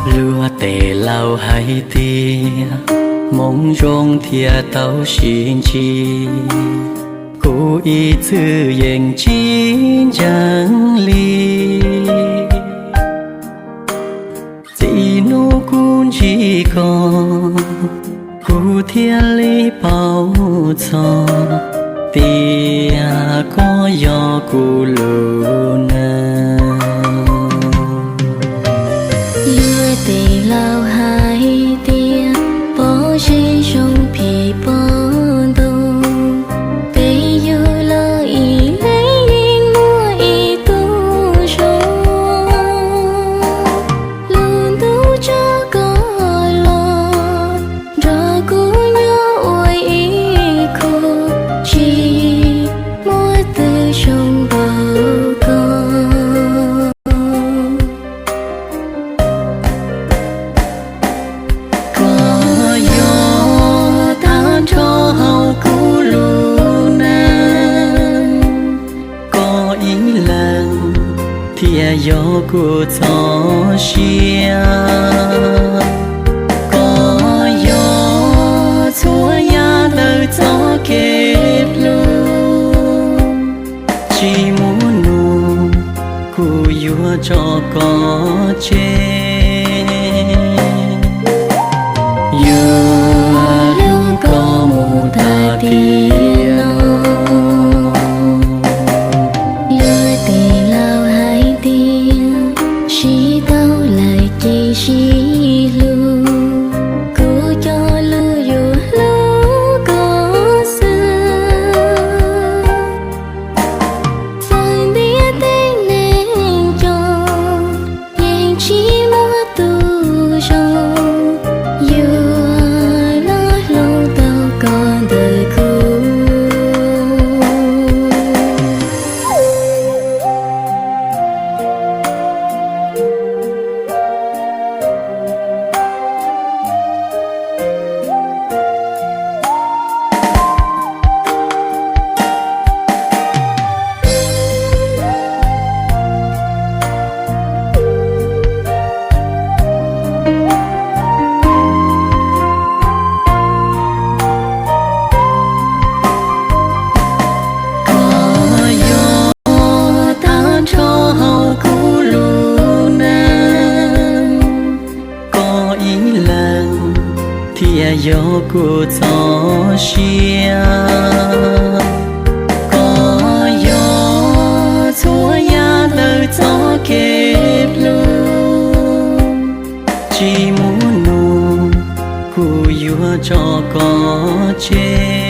Luag tej laus hais tias hmoov zoo thiaj tau sib ntsib, kuv ib txwm yeej tsis ntseeg li. Txij hnub kuv ntsib koj, kuv thiaj li paub txog tias koj yog kuv lub neej. Luag tej laus hais tias pob zeb zoo phim pob ntoo, peb yug los ib leeg yeej muaj ib tug zoo. Lub ntuj tso koj los nrog kuv nyob ua ib khub, tsis muaj twg zoo npaum koj. Koj yog tag nrho hauv kuv lub neej, koj ib leeg thiaj yog kuv txoj sia. Koj yog txhua yam ntawm txoj kev hlub, tsis muaj nub kuv yuav tso koj tseg. Yuav hlub koj mus tag tiam no. Luag tej laus hais tias sib tau lawm ces sib hlub, kuv cog lus yuav hlub koj xwb. Txawm ntiaj teb neeg coob, yeej tsis muaj tus zoo yuav los hloov tau koj ntawm kuv. Koj yog tag nrho hauv kuv lub neej, koj ib leeg thiaj yog kuv txoj sia. Koj yog txhua yam ntawm txoj kev hlub, tsis muaj nub kuv yuav tso koj tseg.